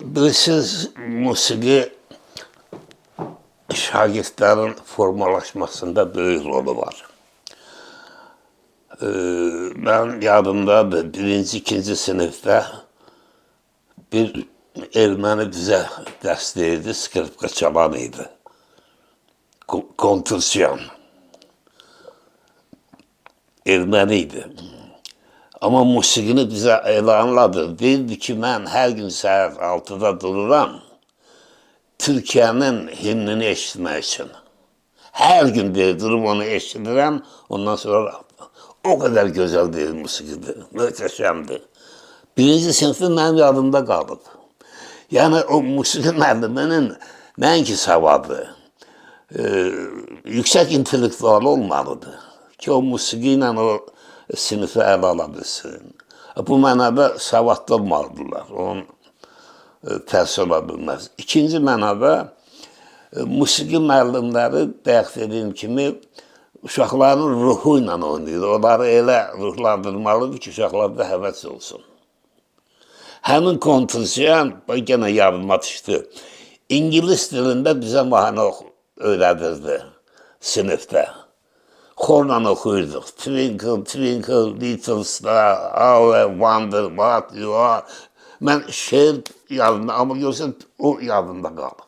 Bilirsiniz, musiqi şagirdlərin formalaşmasında böyük rolu var. Mən yadımdadır, birinci, ikinci sinifdə bir erməni bizə dərs deyirdi, skripka çalan idi. Kontursiyan. Erməni idi. Amma musiqini bizə elə anladı. Deyirdi ki, mən hər gün səhər 6-da dururam Türkiyənin himnini eşitmək üçün. Hər gün deyir, durub onu eşidirəm, ondan sonra o qədər gözəl deyir musiqidir, möhtəşəmdir. Birinci sinifdə mənim yadımda qalıb. Yəni o musiqi müəlliminin nəinki savadı, yüksək intellektual olmalıdır ki, o musiqi ilə o sinifi ələ ala bilsin. Bu mənada savadlı olmalıdırlar. Onun tərsi ola bilməz. İkinci mənada musiqi müəllimləri bayaq dediyim kimi uşaqların ruhu ilə oynayır. Onları elə ruhlandırmalıdır ki, uşaqlarda həvəs olsun. Həmin kontursiyan, yenə yadıma düşdü. İngilis dilində bizə mahnı öyrədirdi sinifdə. Xorla oxuyurduq. Twinkle, twinkle, little star, how I wonder what you are. Mən şeir yadımda, amma görsən o yadımda qalıb.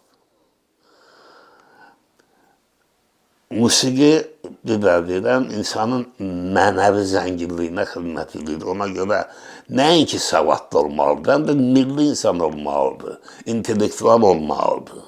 Musiqi, bir daha deyirəm, insanın mənəvi zənginliyinə xidmət edir. Ona görə nəinki savadlı olmalıdır, həm də milli insan olmalıdır, intellektual olmalıdır.